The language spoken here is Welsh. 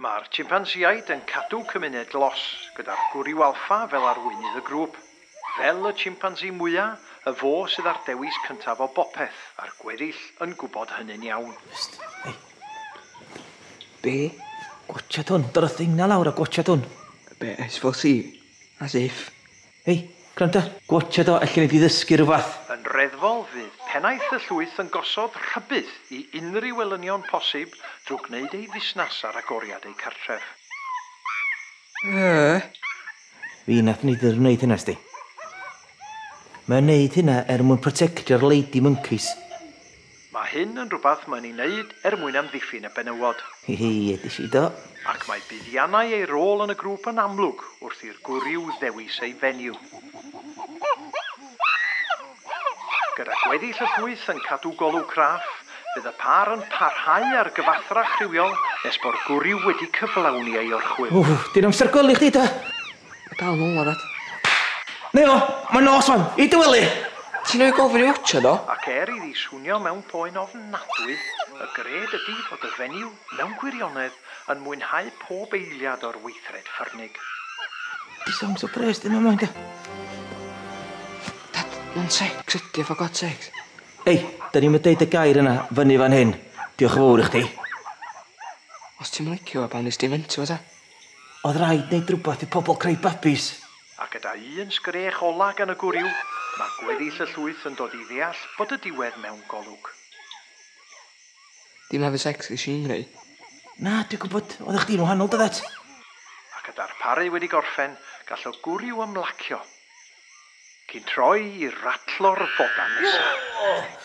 Mae'r chimpansiaid yn cadw cymuned glos, gyda'r gwryw alffa fel arweinydd y grŵp. Fel y chimpansi mwyaf, y fo sydd â'r dewis cyntaf o bopeth, a'r gweddill yn gwybod hynny'n iawn. Psst, hei. Be? Gwatshad hwn, dod y thing na lawr a gwatshad hwn. Be, S4C? As if. Hei, gwranda, gwatshad o, allan ni di ddysgu rhywbeth. Yn reddfol, fydd pennaeth y llwyth yn gosod rhybudd i unrhyw elynion posib drwy gwneud ei fusnes ar agoriad eu cartref. Yy. Fi nath neud yr wneud hynna, sti. Mae'n neud hynna er mwyn protectio'r lady monkeys. Mae hyn yn rhywbeth mae'n ei wneud er mwyn amddiffyn y benywod. Hi hi, ydy si do. Ac mae buddiannau ei rôl yn y grŵp yn amlwg wrth i'r gwryw ddewis ei fenyw. Gyda gweddill y llwyth yn cadw golwg craff, bydd y pâr yn parhau ar gyfathrach rhywiol nes bo'r gwryw wedi cyflawni ei orchwyl. Ww, di'n amser gwely chdi ta? Mae dal nôl o, dad. Neu o, mae'n nos wan, i dy wely! Ti'n rhoi gofyn i watcha do? Ac er iddi swnio mewn poen ofnadwy, y gred ydy fod y fenyw, mewn gwirionedd, yn mwynhau pob eiliad o'r weithred ffyrnig. Di songs o pres ddim yma, ynddo? Dad, mae'n sex ydi, for God's sakes. Ei, da ni'n deud y gair yna fyny fan hyn. Diolch yn fawr i chdi. Os ti'n licio fo, pam nes ti inventio fo ta? Oedd rhaid neud rhywbeth i pobl creu babis. A gyda un sgrech ola gan y gwryw, mae gweddill y llwyth yn dod i ddeall bod y diwedd mewn golwg. Dim having sex ges i'n greu. Na, dwi'n gwybod, oedd chdi'n wahanol, dyddet? A gyda'r paru wedi gorffen, gall y gwryw ymlacio. Cyn troi i ratlo'r fodan nesaf.